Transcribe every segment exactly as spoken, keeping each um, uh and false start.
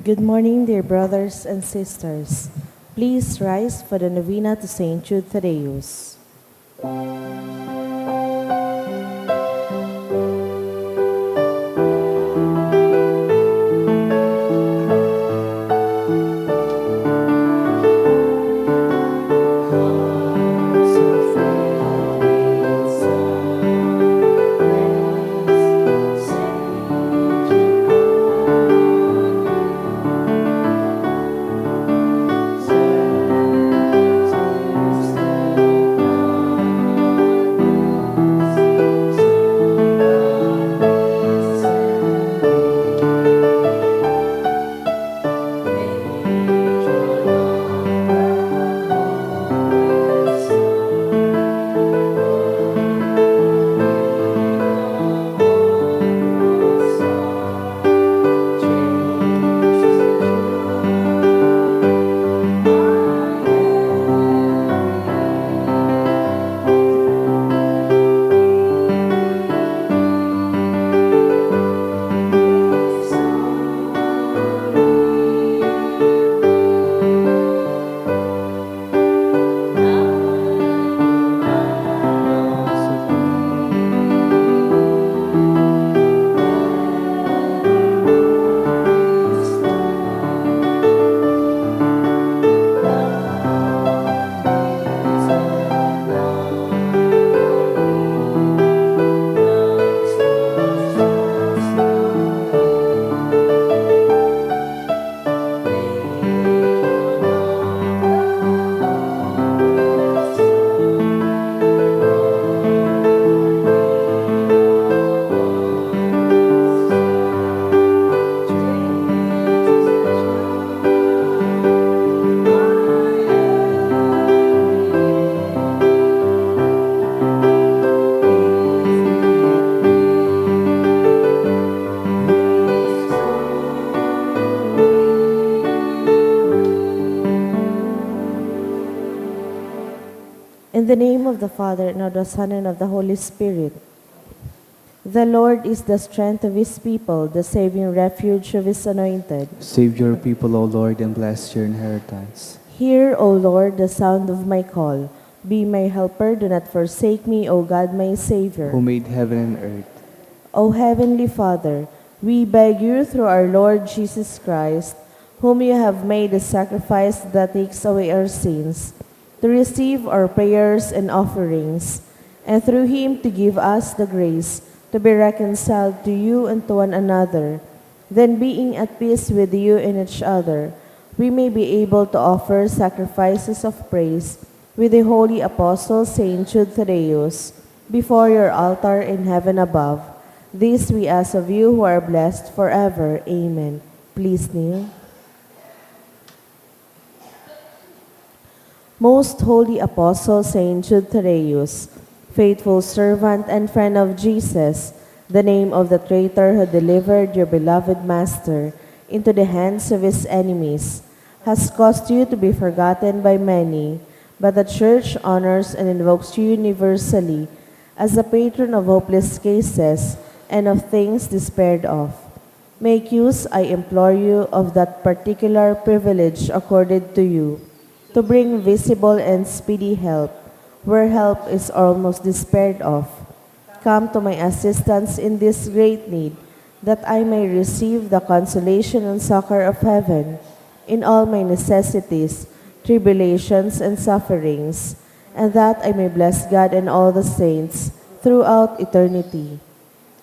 Good morning, dear brothers and sisters. Please rise for the novena to Saint Jude Thaddeus. In the name of the Father, and of the Son, and of the Holy Spirit. The Lord is the strength of his people, the saving refuge of his anointed. Save your people, O Lord, and bless your inheritance. Hear, O Lord, the sound of my call. Be my helper, do not forsake me, O God, my Savior. Who made heaven and earth. O Heavenly Father, we beg you through our Lord Jesus Christ, whom you have made a sacrifice that takes away our sins, to receive our prayers and offerings, and through him to give us the grace to be reconciled to you and to one another. Then, being at peace with you and each other, we may be able to offer sacrifices of praise with the holy apostle Saint Jude Thaddeus before your altar in heaven above. This we ask of you who are blessed forever. Amen. Please kneel. Most Holy Apostle Saint Jude Thaddeus, faithful servant and friend of Jesus, the name of the traitor who delivered your beloved Master into the hands of his enemies, has caused you to be forgotten by many, but the Church honors and invokes you universally as the patron of hopeless cases and of things despaired of. Make use, I implore you, of that particular privilege accorded to you, to bring visible and speedy help where help is almost despaired of. Come to my assistance in this great need, that I may receive the consolation and succor of heaven in all my necessities, tribulations, and sufferings, and that I may bless God and all the saints throughout eternity.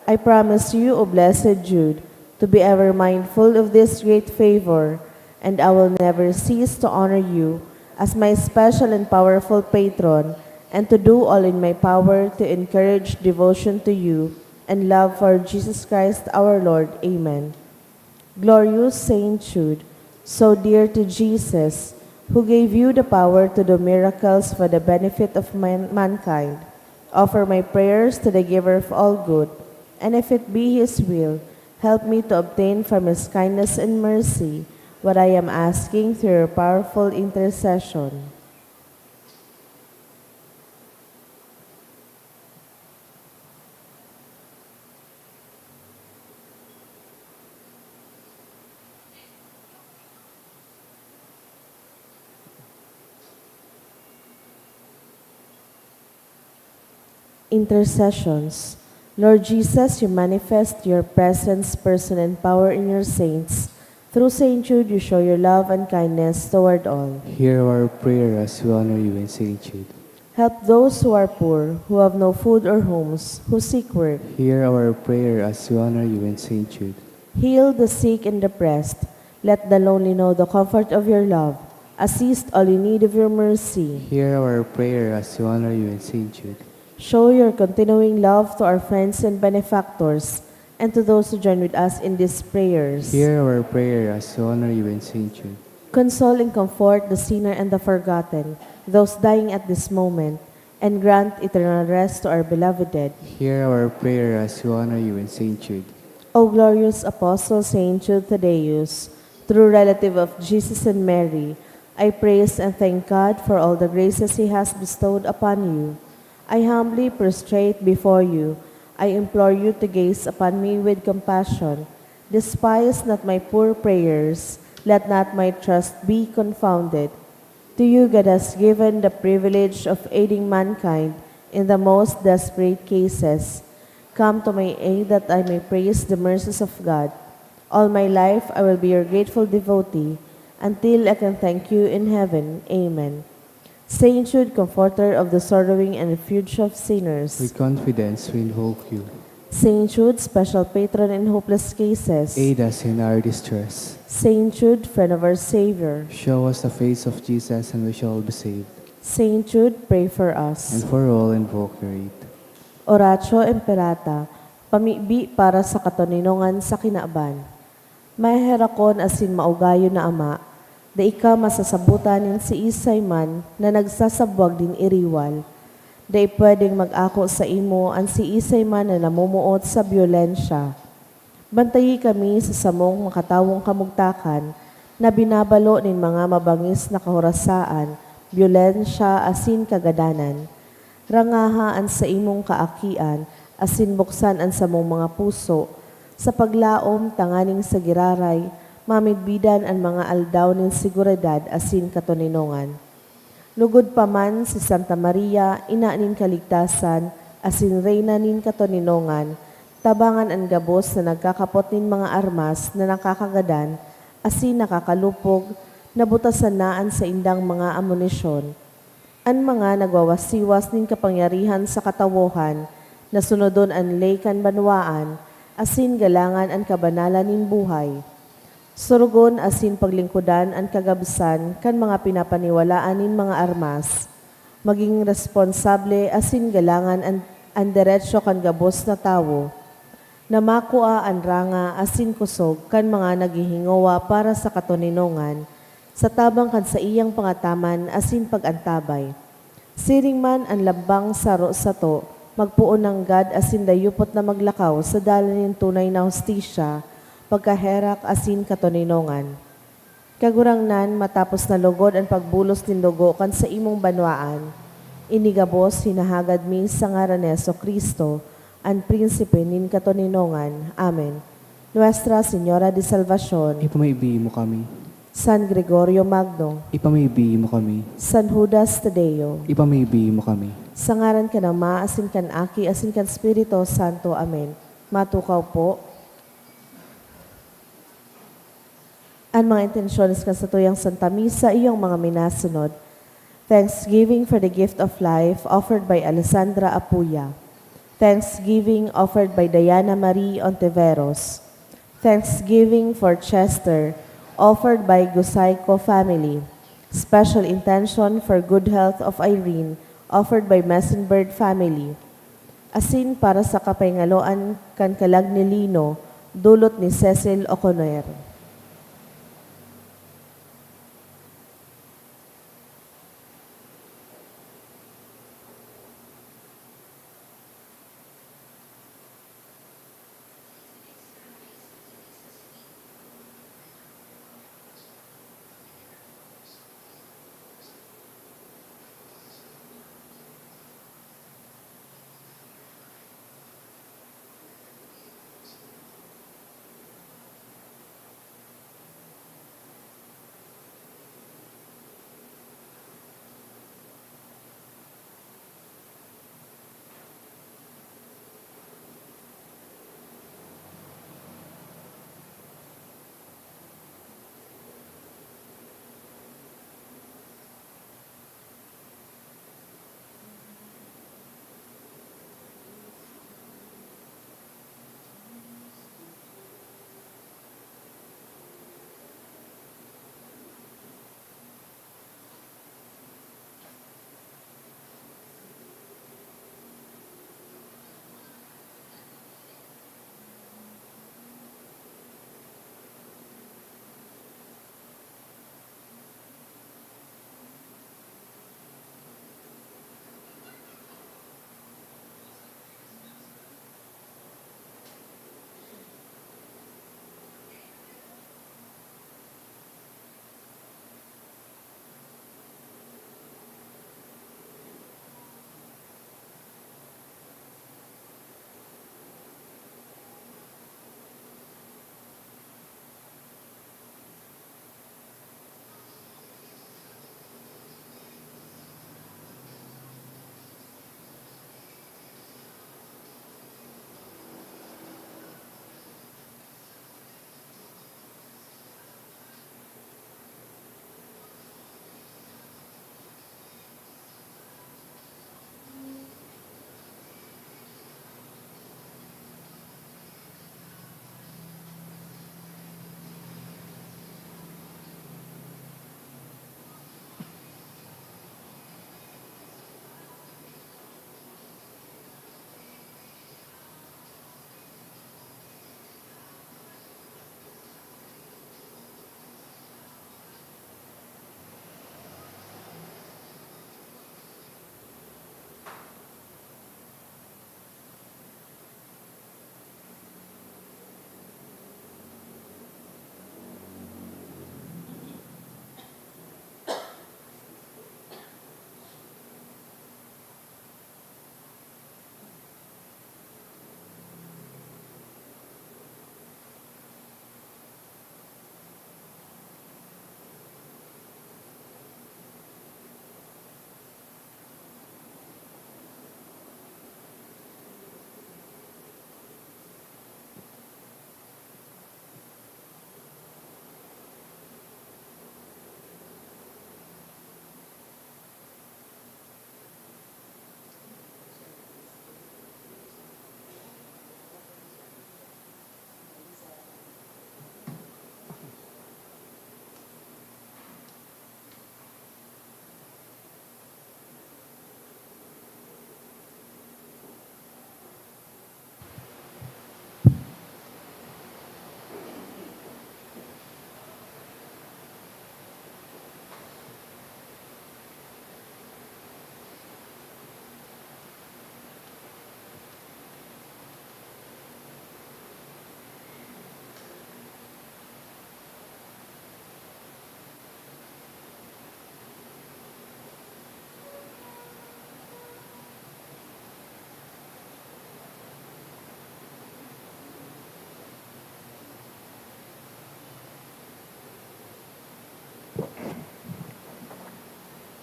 I promise you, O Blessed Jude, to be ever mindful of this great favor, and I will never cease to honor you as my special and powerful patron, and to do all in my power to encourage devotion to you and love for Jesus Christ our Lord. Amen. Glorious Saint Jude, so dear to Jesus, who gave you the power to do miracles for the benefit of man-, mankind, offer my prayers to the Giver of all good, and if it be His will, help me to obtain from His kindness and mercy what I am asking through your powerful intercession. Intercessions. Lord Jesus, you manifest your presence, person, and power in your saints. Through Saint Jude, you show your love and kindness toward all. Hear our prayer as we honor you in Saint Jude. Help those who are poor, who have no food or homes, who seek work. Hear our prayer as we honor you in Saint Jude. Heal the sick and depressed. Let the lonely know the comfort of your love. Assist all in need of your mercy. Hear our prayer as we honor you in Saint Jude. Show your continuing love to our friends and benefactors, and to those who join with us in these prayers. Hear our prayer as we honor you in Saint Jude. Console and comfort the sinner and the forgotten, those dying at this moment, and grant eternal rest to our beloved dead. Hear our prayer as we honor you in Saint Jude. O glorious Apostle Saint Jude Thaddeus, true relative of Jesus and Mary, I praise and thank God for all the graces He has bestowed upon you. I humbly prostrate before you. I implore you to gaze upon me with compassion. Despise not my poor prayers. Let not my trust be confounded. To you God has given the privilege of aiding mankind in the most desperate cases. Come to my aid that I may praise the mercies of God. All my life I will be your grateful devotee, until I can thank you in heaven. Amen. Saint Jude, comforter of the sorrowing and refuge of sinners. With confidence we invoke you. Saint Jude, special patron in hopeless cases. Aid us in our distress. Saint Jude, friend of our Savior. Show us the face of Jesus and we shall be saved. Saint Jude, pray for us. And for all invoke your aid. Oratio Imperata, pamibi para sa katoninongan sa kinaban. Maheherakon asin maugayon na Ama, dai ka masasabotan nin siisay man na nagsasabwag nin iriwal. Dai pwedeng mag-ako saimo an siisay man na namumuot sa byolensya. Bantayi kami sa samong makatawong kamugtakan na binabalo nin mga mabangis na kahorasaan, byolensya asin kagadanan. Rangaha an saimong kaakian asin buksan an samong mga puso sa paglaom tanganing sa giraray mamidbidan an mga aldaw nin seguridad asin katoninongan. Lugod pa man si Santa Maria, Ina nin Kaligtasan asin Reyna nin Katoninongan, tabangan an gabos na nagkakapot nin mga armas na nakakagadan asin nakakalupog, nabutasan na an saindang mga amunisyon. An mga nagwawasiwas nin kapangyarihan sa katawohan, na sunodon an ley kan banwaan, asin galangan an kabanalan nin buhay. Sorogon asin paglingkodan an kagabsan kan mga pinapaniwalaan nin mga armas. Maging responsable asin galangan an, an deretso kan gabos na tawo, na makua an ranga asin kosog kan mga naghihingowa para sa katoninongan, sa tabang kan saiyang pangataman asin pag-antabay. Siring man an lambang saro sato, magpoon nanggad asin dayupot na maglakaw sa dalan nin tunay na hustisya, pagkaherak asin katoninongan. Kagurangnan, matapos na lugod an pagbulos nin dugo kan saimong banwaan, ini gabos hinahagad mi sa ngaran ni Jesu-Cristo, an Prinsipe nin katoninongan. Amen. Nuestra Señora de Salvacion. Ipamaibi mo kami. San Gregorio Magno. Ipamaibi mo kami. San Judas Tadeo. Ipamaibi mo kami. Sa ngaran kan Ama, asin kan Aki, asin kan Espiritu Santo. Amen. Matukaw po. An mga intensyones kan satuyang Santa Misa, iyong mga minasunod. Thanksgiving for the gift of life offered by Alessandra Apuya. Thanksgiving offered by Diana Marie Ontiveros. Thanksgiving for Chester, offered by Gusayco family. Special intention for good health of Irene, offered by Messenbird family. Asin para sa kapahingaloan kan kalag ni Lino, dulot ni Cecil Oconer.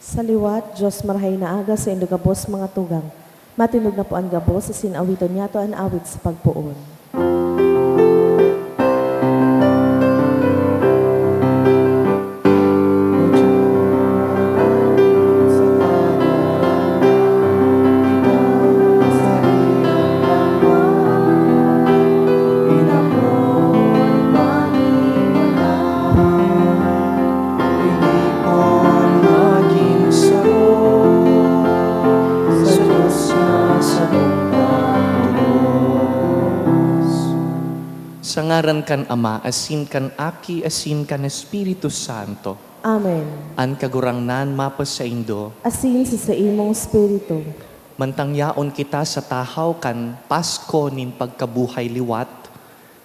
Sa liwat, Dios, marahay na aga saindo gabos mga tugang. Matindog na po an gabos, asin awiton niyato an awit sa pagpoon. Sa ngaran kan Ama, asin kan Aki, asin kan Espiritu Santo. Amen. An Kagurangnan mapasaindo. Asin sa saimong espiritu. Mantang yaon kita sa tahaw kan Pasko nin pagkabuhay liwat,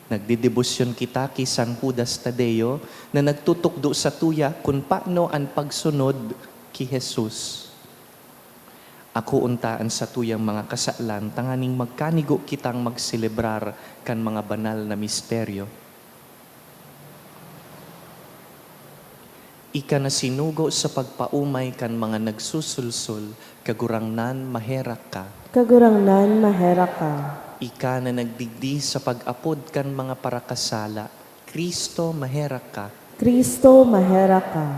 nagdedebosyon kita ki San Judas Tadeo na nagtutukdo satuya kun paano an pagsunod ki Jesus. Akoon ta an satuyang mga kasalan tanganing magkanigo kitang magselebrar kan mga banal na misteryo. Ika na sinugo sa pagpaomay kan mga nagsusulsol, Kagurangnan, maherak ka. Kagurangnan, maherak ka. Ika na nagdigdi sa pag-apod kan mga parakasala, Cristo, maherak ka. Cristo, maherak ka.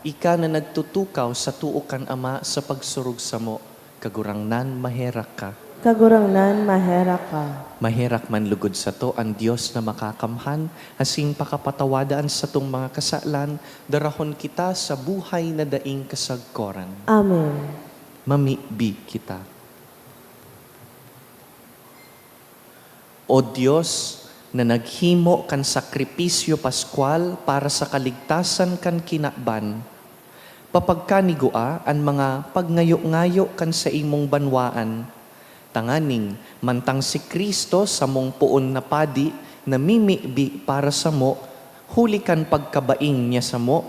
Ika na nagtutukaw sa too kan Ama sa pagsurog samo, Kagurangnan, maherak ka. Kagurangnan, maherak ka. Maherak man lugod sato an Dios na makakamhan, asin pakapatawada an satong mga kasalan, darahon kita sa buhay na daing kasagkoran. Amen. Mamibi kita. O Dios, na naghimo kan sakripisyo paskwal para sa kaligtasan kan kinaban, papagkanigua an mga pagngayo-ngayo kan saimong banwaan, tanganing mantang si Cristo, samong poon na Padi, namimibi para samo, huli kan pagkabaing niya samo,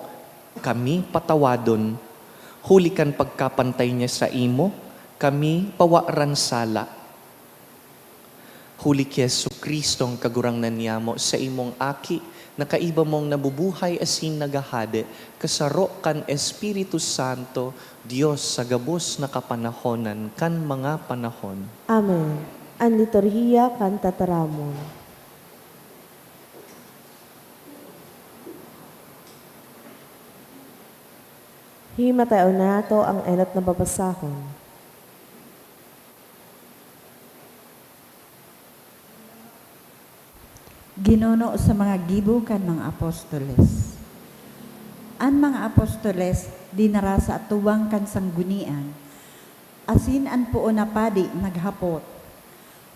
kami patawadon. Huli kan pagkapantay niya saimo, kami pawaran sala. Huli ki Jesu-Cristong Kagurangnan niyamo, saimong Aki, na kaiba mong nabubuhay asin naghahade, kasaro kan Espiritu Santo, Dios sa gabos na kapanahonan kan mga panahon. Amen. An liturhiya kan tataramon. Himatayon nato an enot na babasahon. Ginuno sa mga gibo kan mga apostoles. An mga apostoles dinara sa atubang kan sanggunian, asin an poon na padi naghapot,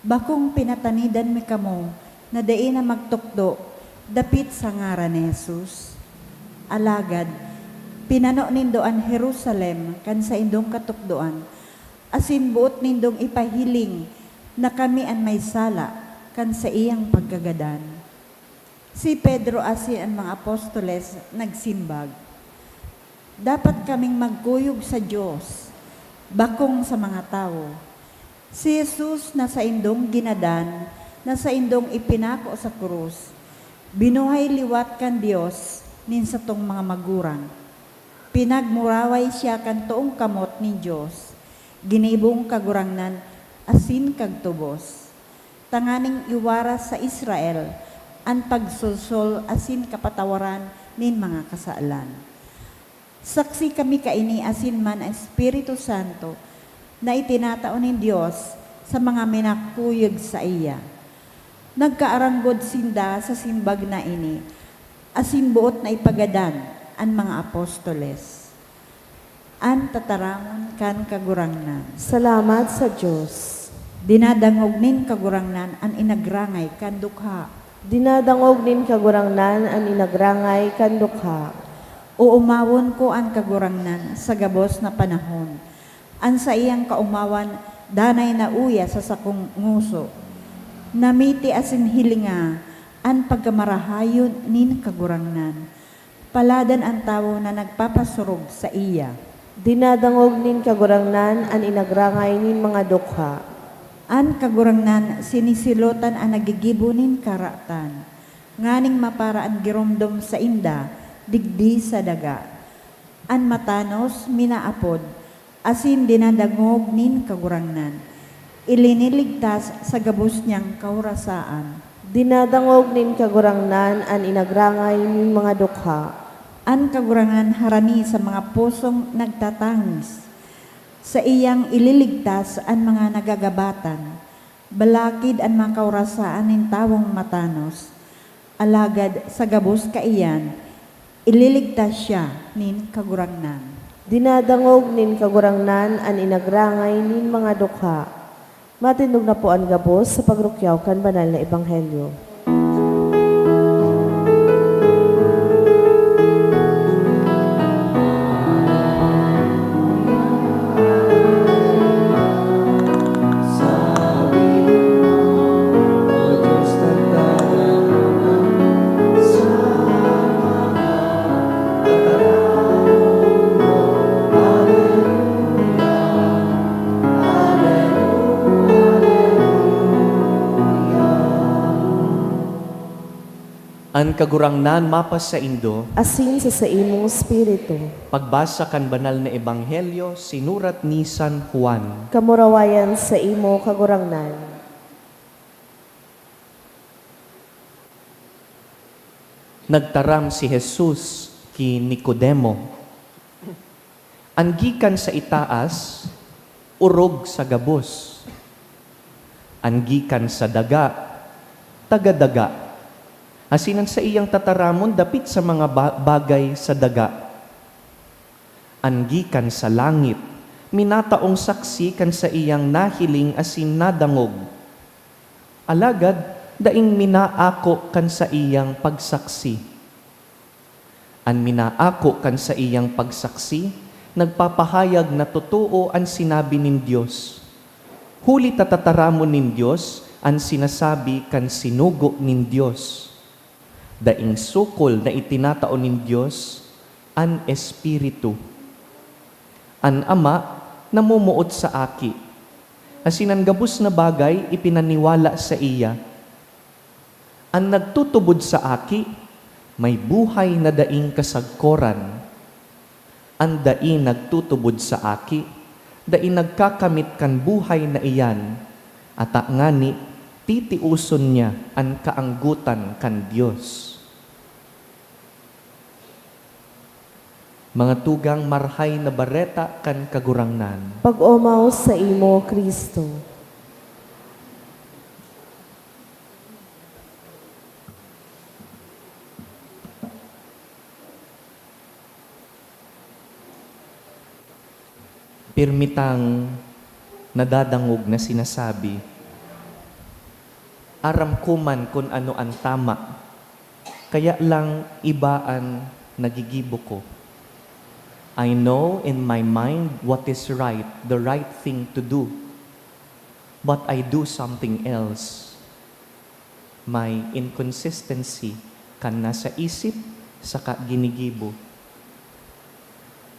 "Bakong pinatanidan mi kamo na dai na magtukdo dapit sa ngaran ni Jesus? Alagad pinano nindo an Jerusalem kan saindong katukdoan, asin boot nindong ipahiling na kami an may sala kan saiyang pagkagadan." Si Pedro asin an mga apostoles nagsimbag, "Dapat kaming magkuyog sa Dios, bakong sa mga tawo. Si Jesus na saindong ginadan, na saindong ipinako sa krus, binuhay liwat kan Dios nin satong mga magurang. Pinagmuraway siya kan toong kamot nin Dios, ginibong Kagurangnan asin kagtubos, tanganing iwaras sa Israel an pagsolsol asin kapatawaran nin mga kasalan. Saksi kami kaini asin man an Espiritu Santo na itinatao nin Dios sa mga minakuyog saiya." Nagkaaranggod sinda sa simbag na ini, asin boot na ipagadan an mga apostoles. An tataramon kan Kagurangnan. Salamat sa Dios. Dinadangog nin Kagurangnan an inagrangay kan dukha. Dinadangog nin Kagurangnan an inagrangay kan dukha. Oomawon ko an Kagurangnan sa gabos na panahon. An saiyang kaomawan danay na uya sa sakong ngoso. Namiti asin hilinga an pagkamarahayon nin Kagurangnan. Paladan an tawo na nagpapasurog saiya. Dinadangog nin Kagurangnan an inagrangay nin mga dukha. An Kagurangnan sinisilotan an naggigibo nin karatan, nganing mapara an giromdom sainda digdi sa daga. An matanos minaapod, asin dinadangog nin Kagurangnan. Iliniligtas sa gabos niyang kaorasaan. Dinadangog nin Kagurangnan an inagrangay nin mga dukha. An Kagurangnan harani sa mga pusong nagtatangis. Saiyang ililigtas an mga nagagabatan. Balakid an mga kaorasaan nin tawong matanos, alagad sa gabos kaiyan, ililigtas siya nin Kagurangnan. Dinadangog nin Kagurangnan an inagrangay nin mga dukha. Matindog na po an gabos sa pagrukyaw kan banal na ebanghelyo. An Kagurangnan mapasaindo. Asin sa saimong espiritu. Pagbasa kan Banal na Ebanghelyo sinurat ni San Juan. Kamurawayan saimo, Kagurangnan. Nagtaram si Jesus ki Nicodemo. An gikan sa itaas, orog sa gabos. An gikan sa daga, taga-daga. Asin an saiyang tataramon dapit sa mga ba-, bagay sa daga. An gikan sa langit, minataong saksi kan saiyang nahiling asin nadangog. Alagad daing minaako kan saiyang pagsaksi. An minaako kan saiyang pagsaksi nagpapahayag na totoo an sinabi nin Dios, huli ta tataramon nin Dios an sinasabi kan sinugo nin Dios. Daing sukol na itinatao nin Dios an Espiritu. An Ama namumuot sa Aki, asin an gabos na bagay ipinaniwala saiya. An nagtutubod sa Aki, may buhay na daing kasagkoran. An dai nagtutubod sa Aki, dai nagkakamit kan buhay na iyan, ata ngani titioson niya an kaanggotan kan Dios. Mga tugang, Marahay na Bareta kan Kagurangnan. Pag-omaw saimo, Cristo. Pirmi tang nadadangog na sinasabi, "Aram ko man kun ano an tama, kaya lang iba an nagigibo ko. I know in my mind what is right, the right thing to do, but I do something else." May inconsistency kan nasa isip saka ginigibo.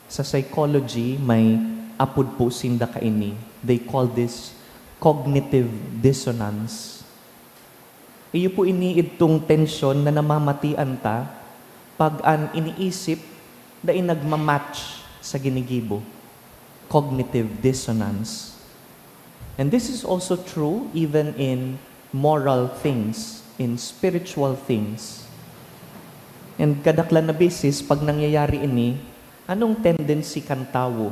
Sa psychology, may apod po sinda kaini. They call this cognitive dissonance. Iyo po ini idtong tensyon na namamatian ta pag an iniisip dai nagma-match sa ginigibo. Cognitive dissonance. And this is also true even in moral things, in spiritual things. And kadaklan na beses, pag nangyayari ini, anong tendency kan tawo?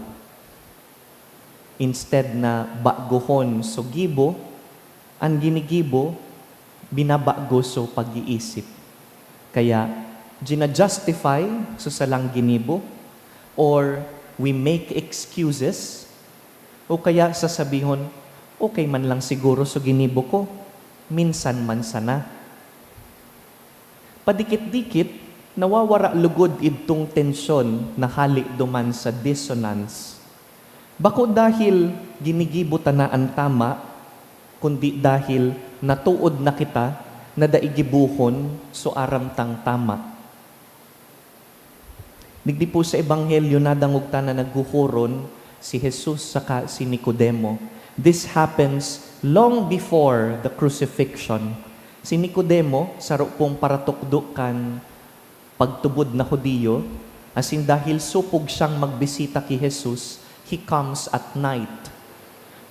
Instead na bagohon so gibo, an ginigibo, binabago so pag-iisip. Kaya, gina-justify so salang ginibo, or we make excuses, o kaya sasabihon, "Okay man lang siguro so ginibo ko, minsan man sana." Padikit-dikit, nawawara lugod idtong tensyon na hale duman sa dissonance. Bako dahil ginigibo ta na an tama, kundi dahil natuod na kita na dai gibohon so aram tang tama. Digdi po sa Ebanghelyo, nadangog ta na naghuhuron si Jesus saka si Nicodemo. This happens long before the crucifixion. Si Nicodemo, saro pong paratukdo kan pagtubod na Judio, Asin dahil supog siyang magbisita ki Jesus, he comes at night.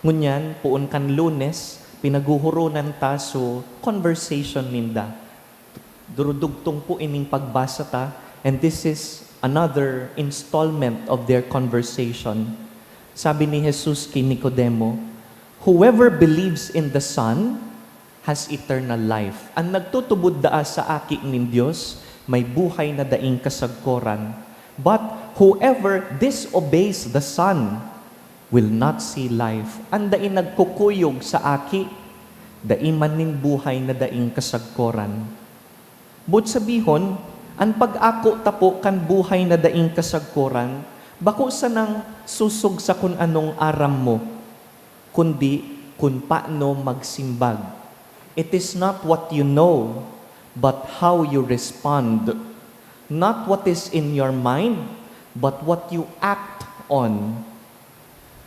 Ngunyan, poon kan Lunes, pinaguhuronan ta so conversation ninda. Durudugtong po ining pagbasa ta, and this is another installment of their conversation. Sabi ni Jesus ki Nicodemo, "Whoever believes in the Son has eternal life." An nagtutubod daa sa Aki nin Dios, may buhay na daing kasagkoran. But whoever disobeys the Son will not see life. An dai nagkukuyog sa Aki, dai man nin buhay na daing kasagkoran. Boot sabihon, an pag-ako ta po kan buhay na daing kasagkoran, bako sanang susog sa kun anong aram mo, kundi kun paano magsimbag. It is not what you know, but how you respond. Not what is in your mind, but what you act on.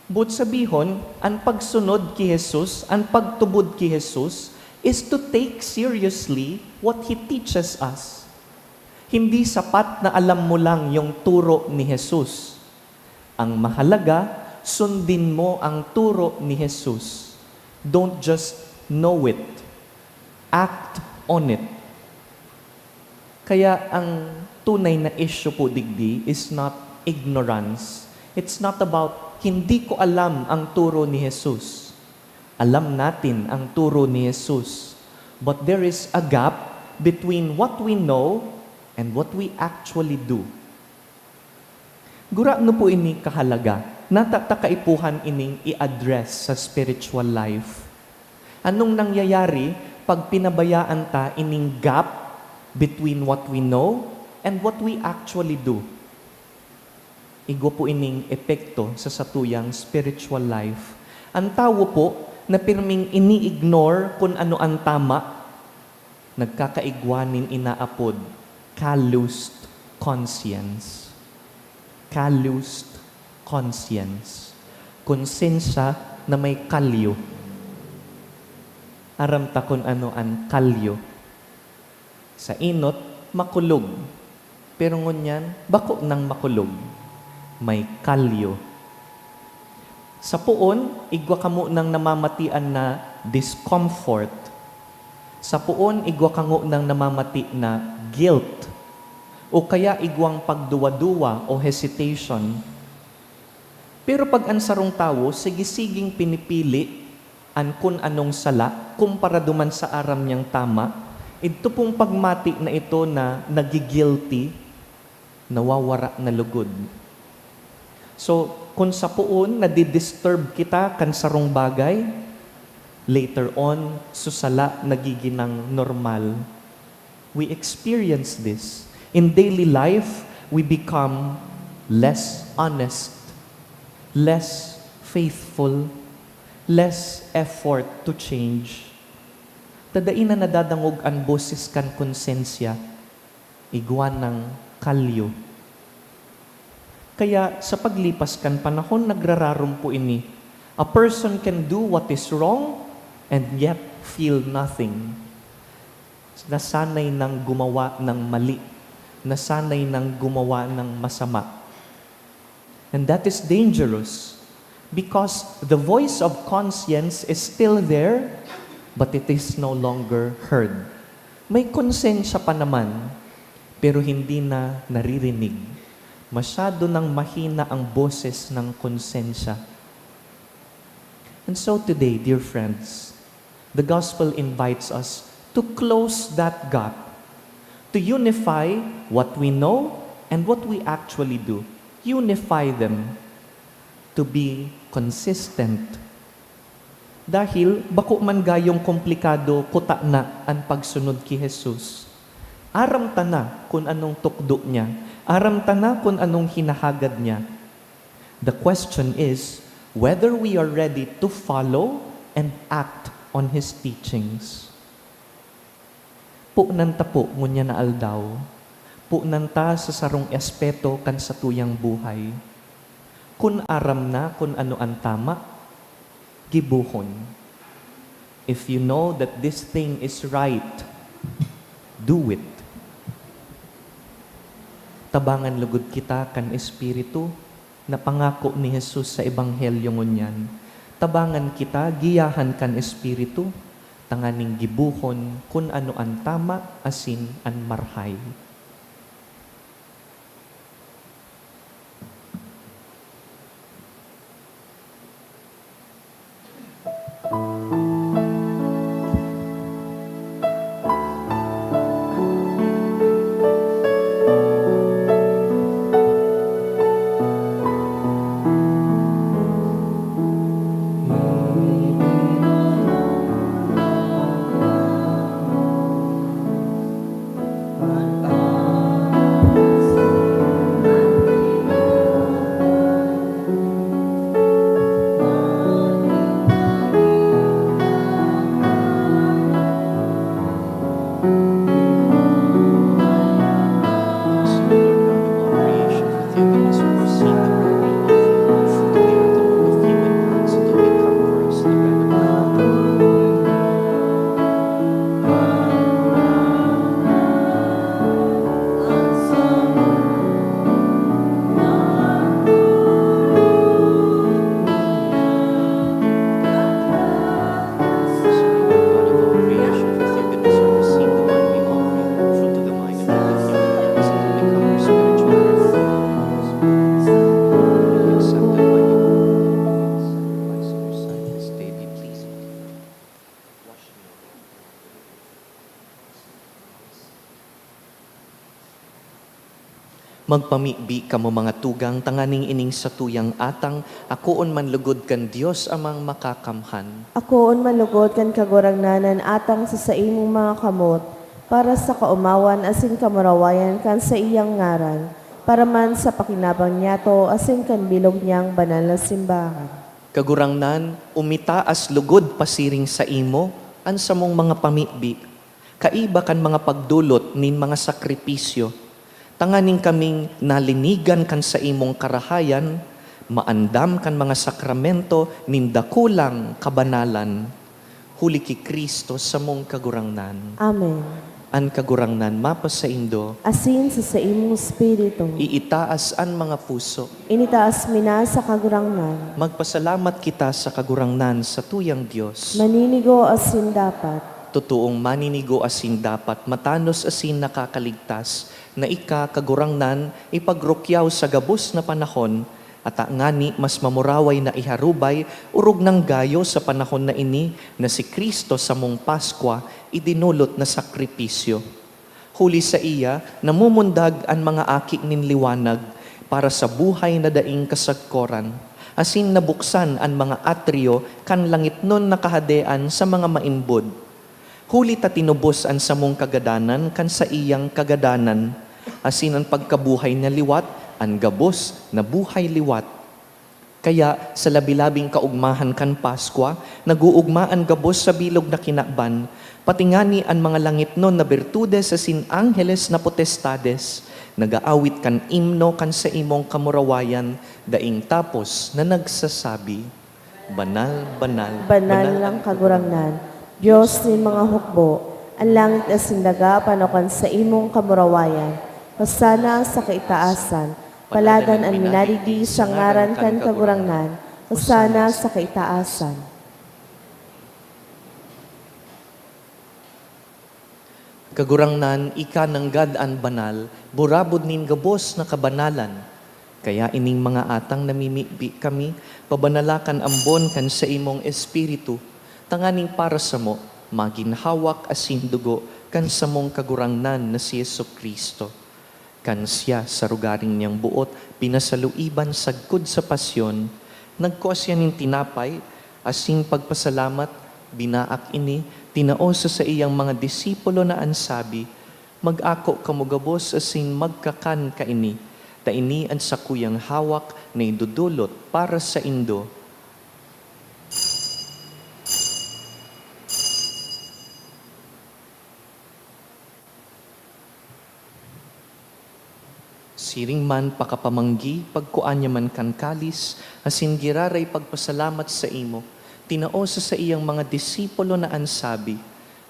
Boot sabihon, an pagsunod ki Jesus, an pagtubod ki Jesus, is to take seriously what He teaches us. Hindi sapat na alam mo lang yung turo ni Jesus. Ang mahalaga, sundin mo ang turo ni Jesus. Don't just know it. Act on it. Kaya ang tunay na issue po digdi is not ignorance. It's not about hindi ko alam ang turo ni Jesus. Alam natin ang turo ni Jesus. But there is a gap between what we know and what we actually do. Gurano po ini kahalaga? Nata ta kaipuhan ining i-address sa spiritual life? Anong nangyayari pag pinabayaan ta ining gap between what we know and what we actually do? Igwa po ining epekto sa satuyang spiritual life. An tawo po na pirming ini-ignore kun ano an tama, nagkakaigwa nin inaapod calloused conscience. Calloused conscience. Konsensya na may kalyo. Aram ta kun ano an kalyo. Sa enot, makulog. Pero ngunyan, bako nang makulog. May kalyo. Sa poon, igwa kamo nang namamatian na discomfort. Sa poon, igwa kamo nang namamati na guilt. O kaya igwang pagduwa-duwa o hesitation. Pero pag an sarong tawo sige-siging pinipili an kun anong sala kumpara duman sa aram niyang tama, idto pong pagmati na ito na nagi-guilty, nawawara na lugod. So, kun sa poon nadi-disturb kita kan sarong bagay, later on, so sala nagiginang normal. We experience this. In daily life, we become less honest, less faithful, less effort to change. Ta dai na nadadangog an boses kan konsensya, igwa nang kalyo. Kaya sa paglipas kan panahon, nagrararom po ini. A person can do what is wrong and yet feel nothing. Nasanay nang gumawa ng mali, nasanay nang gumawa ng masama. And that is dangerous because the voice of conscience is still there, but it is no longer heard. May konsensya pa naman, pero hindi na naririnig. Masyado nang mahina ang boses ng konsensya. And so today, dear friends, the gospel invites us to close that gap, to unify what we know and what we actually do. Unify them to be consistent. Dahil bako man gayong komplikado kutana an pagsunod ki Jesus. Aram ta na kun anong tukdo niya. Aram ta na kun anong hinahagad niya. The question is whether we are ready to follow and act on His teachings. Punan ta po ngunyan na aldaw. Punan ta sa sarong aspeto kan satuyang buhay. Kun aram na kun ano an tama, gibohon. If you know that this thing is right, do it. Tabangan lugod kita kan Espiritu, na pangako ni Jesus sa Ebanghelyo ngunyan. Tabangan kita, giyahan kan Espiritu, tanganing gibohon kun ano an tama asin an marhay. Magpamibi kamo, mga tugang, tanganing ining satuyang atang akoon man lugod kan Dios Amang Makakamhan. Akoon man lugod kan Kagurangnan an atang sa saimong mga kamot, para sa kaomawan asin kamurawayan kan saiyang ngaran, para man sa pakinabang niyato asin kan bilog niyang banal na simbahan. Kagurangnan, umitaas lugod pasiring saimo an samong mga pamibi, kaiba kan mga pagdolot nin mga sakripisyo, tanganing kaming nalinigan kan saimong karahayan, maandam kan mga sakramento nin dakulang kabanalan. Huli ki Cristo, samong Kagurangnan. Amen. An Kagurangnan mapasaindo. Asin sa saimong espiritu. Iitaas an mga puso. Initaas mi na sa Kagurangnan. Magpasalamat kita sa Kagurangnan, satuyang Dios. Maninigo asin dapat. Totoong maninigo asin dapat, matanos asin nakakaligtas, na ika, Kagurangnan, ipagrukyaw sa gabos na panahon, ata ngani mas mamuraway na iharubay, orog nang gayo sa panahon na ini, na si Cristo samong Paskwa, idinolot na sakripisyo. Huli saiya, namumundag an mga aki nin liwanag para sa buhay na daing kasagkoran, asin nabuksan an mga atriyo kan langitnon na kahadean sa mga maimbod. Huli ta tinubos an samong kagadanan kan saiyang kagadanan, asin an pagkabuhay na liwat, an gabos na buhay liwat. Kaya, sa labi-labing kaogmahan kan Paskwa, nag-oogma an gabos sa bilog na kinaban, pati ngani an mga langitnon na bertudes asin angheles na potestades, nag-aawit kan imno kan saimong kamurawayan, daing tapos na nagsasabi, "Banal, banal, Banal banal an Kagurangnan, Dios nin mga hukbo, an langit asin daga pano kan saimong kamurawayan. Hosana sa kaitaasan, paladan an minadigdi sa ngaran kan Kagurangnan, hosana sa kaitaasan." Kagurangnan, ika nanggad an banal, burabod nin gabos na kabanalan. Kaya ining mga atang namimibi kami, pabanala kan ambon kan saimong Espiritu, tanganing para samo, magin hawak asin dugo kan samong Kagurangnan na si Jesu-Cristo. Kan siya sa rogaring niyang boot pinasaluiban sagkod sa pasyon, nagkua siya nin tinapay, asin pagpasalamat, binaak ini, tinao sa saiyang mga disipulo na an sabi, "Mag-ako kamo gabos asin magkakan kaini, ta ini an sakuyang hawak na idodolot para saindo." Siring man pakapamanggi, pagkua niya man kan kalis, asin giraray pagpasalamat saimo, tinao sa saiyang mga disipulo na an sabi,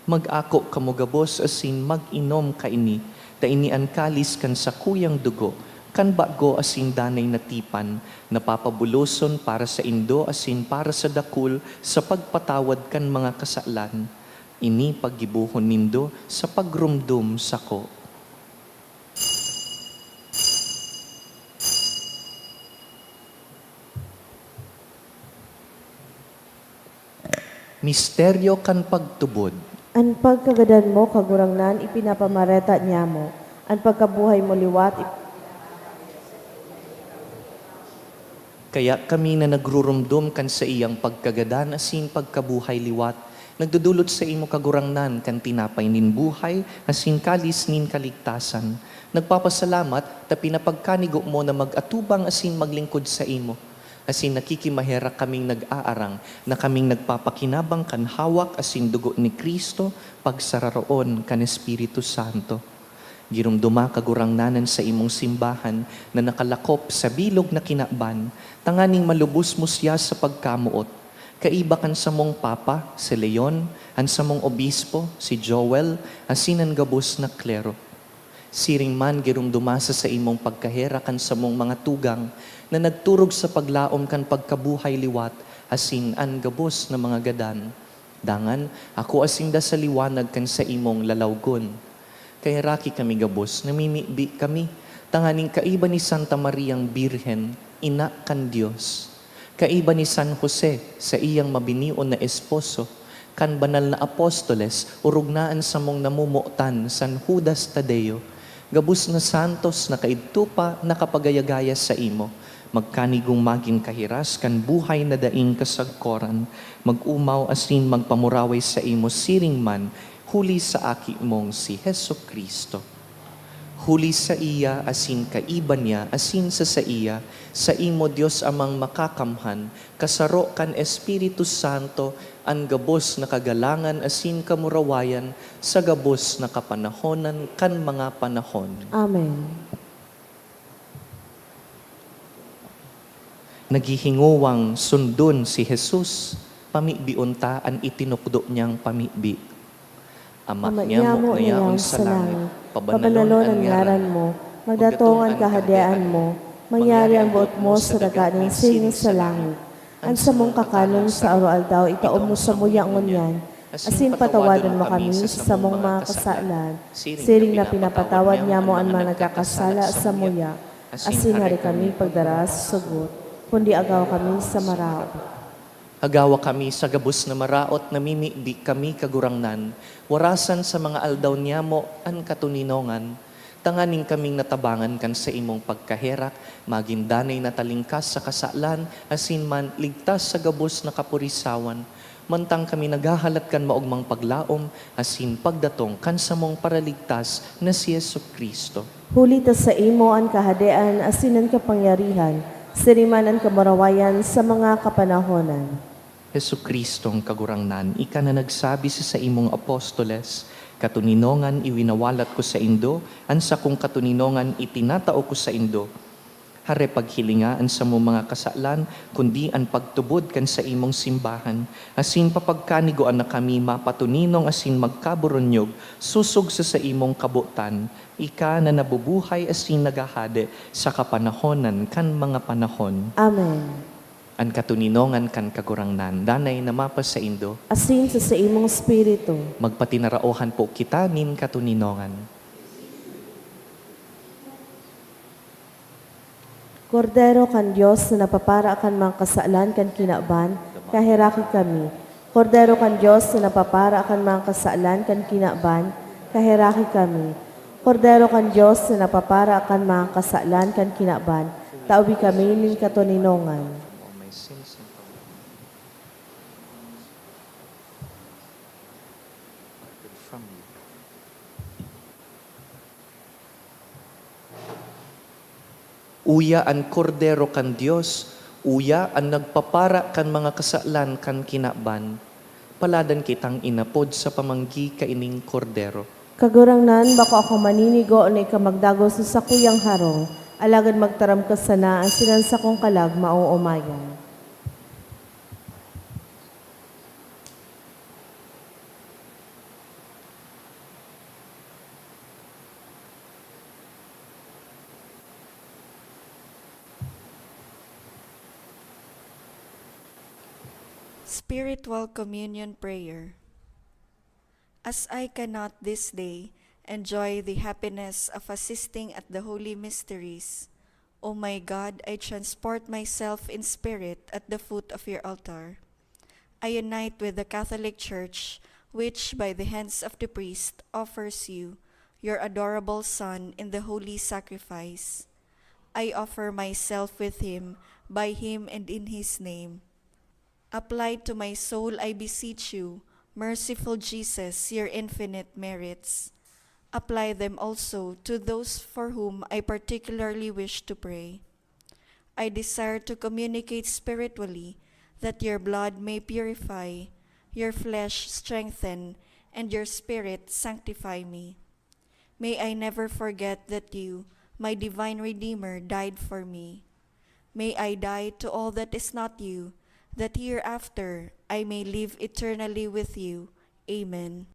"Mag-ako kamo gabos asin mag-inom kaini, Ta ini an kalis kan sakuyang dugo, kan bago asin danay na tipan, na papabuloson para saindo asin para sa dakul sa pagpatawad kan mga kasalan. Ini paggibohon nindo sa pagromdom sako. Misteryo kan pagtubod. An pagkagadan mo, Kagurangnan, ipinapamareta niamo. An pagkabuhay mo liwat, ip- Kaya kami na nagruromdom kan saiyang pagkagadan asin pagkabuhay liwat, nagdodolot saimo, Kagurangnan, kan tinapay nin buhay asin kalis nin kaligtasan. Nagpapasalamat ta pinapagkanigo mo na mag-atubang asin maglingkod saimo. Asin nakikimaherak kaming nag-aarang na kaming nagpapakinabang kan hawak asin dugo ni Cristo, pagsararoon kan Espiritu Santo. Giromdoma, Kagurangnan, an saimong simbahan na nakalakop sa bilog na kinaban, tanganing malubos mo siya sa pagkamoot, kaiba kan samong Papa, si Leon, an samong Obispo, si Joel, asin an gabos na klero. Siring man, giromdoma sa saimong pagkaherak an samong mga tugang na nagturog sa paglaom kan pagkabuhay liwat asin an gabos na mga gadan. Dangan, akoa sinda sa liwanag kan saimong lalawgon. Kaheraki kami gabos, namimibi kami, tanganing kaiba ni Santa Mariang Birhen, ina kan Dios, kaiba ni San Jose, saiyang mabinion na esposo, kan banal na apostoles, orog na an samong namomotan, San Judas Tadeo, gabos na santos na kaidto pa nakapagaya-gaya saimo, magkanigong magin kahiras kan buhay na daing kasagkoran, mag-omaw asin magpamuraway saimo siring man, huli sa Aki mong si Jesu-Cristo. Huli saiya asin kaiba niya asin sa saiya, saimo, Dios Amang Makakamhan, kasaro kan Espiritu Santo, an gabos na kagalangan asin kamurawayan sa gabos na kapanahonan kan mga panahon. Amen. Naghihingowang sundon si Jesus, pamibion ta an itinukdo niyang pamibi. Ama Ama niyamo niyamo na na yaon yaon sa sa langit, langit, pabanalon pabanalon an an ngaran ngaran mo, mo, magdatong magdatong an an kahadean kahadean mo, mo, mangyari an boot mo sa daga nin siring sa langit. An samong kakanon sa aroaldaw, itao mo samuya ngunyan, asin patawadon mo kami sa samong mga kasalan, siring na pinapatawad niyamo an mga nagkakasala samuya, asin hari kami pagdara sa sugot, kundi agawa kami sa maraot. Agawa kami sa gabos na maraot, namimibi kami, Kagurangnan, warasan sa mga aldaw niyamo an katoninongan, tanganing kaming natabangan kan saimong pagkaherak, magin danay na talingkas sa kasalan, asin man ligtas sa gabos na kapurisawan, mantang kami naghahalat kan maogmang paglaom asin pagdatong kan samong Paraligtas na si Jesu-Cristo. Huli ta saimo an kahadean asin an kapangyarihan, siring man an kamurawayan sa mga kapanahonan. Jesu-Cristong Kagurangnan, ika na nagsabi sa saimong apostoles, "Katoninongan iwinawalat ko saindo, an sakong katoninongan itinatao ko saindo." Hare paghilinga an samong mga kasalan, kundi an pagtubod kan saimong simbahan, asin papagkanigoan na kami mapatoninong asin magkaboronyog sosog sa saimong kabotan, ika na nabubuhay asin naghahade sa kapanahonan kan mga panahon. Amen. An katoninongan kan Kagurangnan danay na mapasaindo. Asin sa saimong espiritu. Magpatinaraohan po kita nin katoninongan. Kordero kan Dios na nagpapara kan mga kasalan kan kinaban, kaheraki kami. Kordero kan Dios na nagpapara kan mga kasalan kan kinaban, kaheraki kami. Kordero kan Dios na nagpapara kan mga kasalan kan kinaban, tawi kami nin katoninongan. Uya an Kordero kan Dios, uya an nagpapara kan mga kasalan kan kinaban. Paladan kitang inapod sa pamanggi kaining Kordero. Kagurangnan, bako ako maninigo na ika magdagos sa sakuyang harong, alagad magtaram ka sana asin an sakong kalag maoomayan. Spiritual Communion Prayer. As I cannot this day enjoy the happiness of assisting at the holy mysteries, O my God, I transport myself in spirit at the foot of your altar. I unite with the Catholic Church, which by the hands of the priest offers you, your adorable Son, in the holy sacrifice. I offer myself with him, by him, and in his name. Apply to my soul, I beseech you, merciful Jesus, your infinite merits. Apply them also to those for whom I particularly wish to pray. I desire to communicate spiritually that your blood may purify, your flesh strengthen, and your spirit sanctify me. May I never forget that you, my divine Redeemer, died for me. May I die to all that is not you, that hereafter I may live eternally with you. Amen.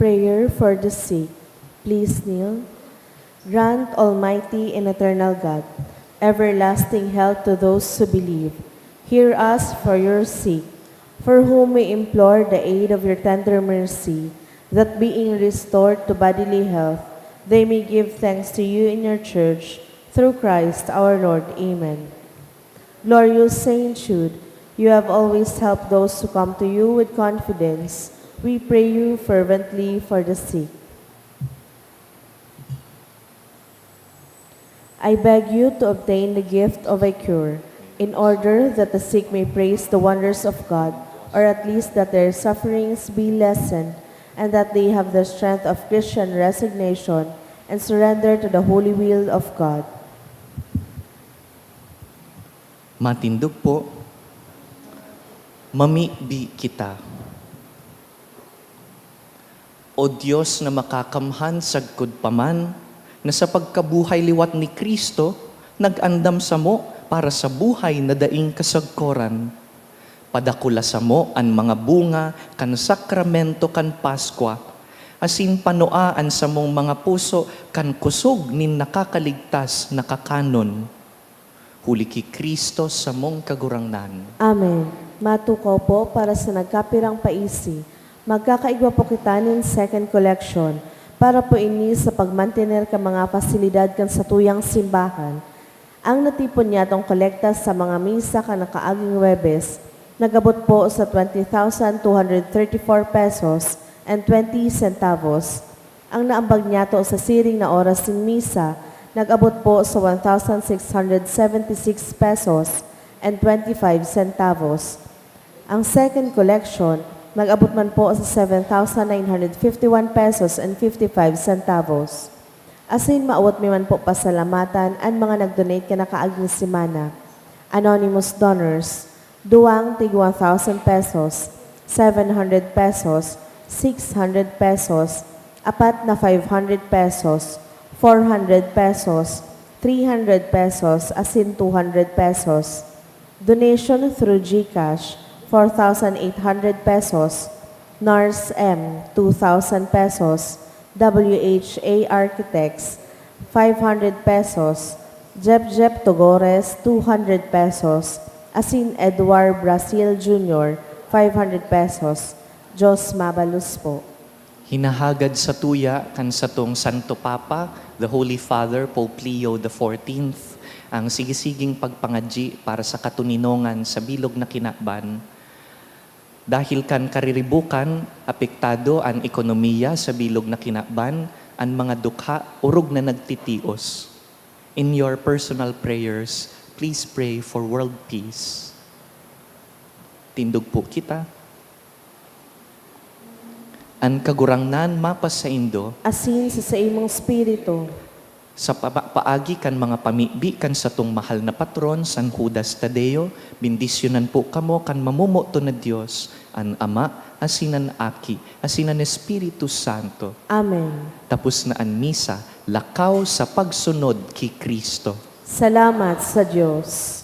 Prayer for the sick. Please kneel. Grant, Almighty and Eternal God, everlasting health to those who believe. Hear us for your sake, for whom we implore the aid of your tender mercy, that being restored to bodily health, they may give thanks to you in your church, through Christ our Lord. Amen. Glorious Saint Jude, you have always helped those who come to you with confidence. We pray you fervently for the sick. I beg you to obtain the gift of a cure, in order that the sick may praise the wonders of God, or at least that their sufferings be lessened, and that they have the strength of Christian resignation and surrender to the holy will of God. Matindog po, mamibi kita. O Dios na makakamhan, sagkod pa man na sa pagkabuhay liwat ni Cristo, nag-andam samo para sa buhay na daing kasagkoran. Padakula samo an mga bunga kan sakramento kan Paskwa, asin panua an samong mga puso kan kusog nin nakakaligtas na kakanon. Huli ki Cristo samong Kagurangnan. Amen. Matukaw po para sa nagkapirang paisi. Magkakaigwa po kita nin second collection para po ini sa pagmantener kan mga pasilidad kan satuyang simbahan. Ang natipon niyatong kolekta sa mga misa kan nakaaging Huwebes nag-abot po sa twenty thousand two hundred thirty-four pesos and twenty centavos. Ang naambag niyato sa siring na oras nin misa nag-abot po sa one thousand six hundred seventy-six pesos and twenty-five centavos. Ang second collection nag-abot man po sa seven thousand nine hundred fifty-one pesos and fifty-five centavos. Asin maawot mi man po pasalamatan an mga nag-donate kan nakaaging semana. Anonymous donors, duwang tig one thousand pesos, seven hundred pesos, six hundred pesos, Apat na five hundred pesos, four hundred pesos, three hundred pesos, asin two hundred pesos. Donation through GCash, four thousand eight hundred pesos. Nars M, two thousand pesos. W H A Architects, five hundred pesos. Jep Jep Togores, two hundred pesos. Asin Edward Brasil Junior, five hundred pesos. Diyos mabalos po. Hinahagad satuya kan satong Santo Papa, the Holy Father, Pope Leo the fourteenth, ang sigisiging pagpangadyi para sa katoninongan sa bilog na kinaban. Dahil kan kariribukan, apektado an ekonomiya sa bilog na kinaban, an mga dukha orog na nagtitios. In your personal prayers, please pray for world peace. Tindog po kita. An Kagurangnan mapasaindo. Asin sa saimong espiritu. Sa pama-, paagi kan mga pamibi kan satong mahal na patron, San Judas Tadeo, bendisyonan po kamo kan mamomoton na Dios, an Ama, asin an Aki, asin an Espiritu Santo. Amen. Tapos na an misa, lakaw sa pagsunod ki Cristo. Salamat sa Dios.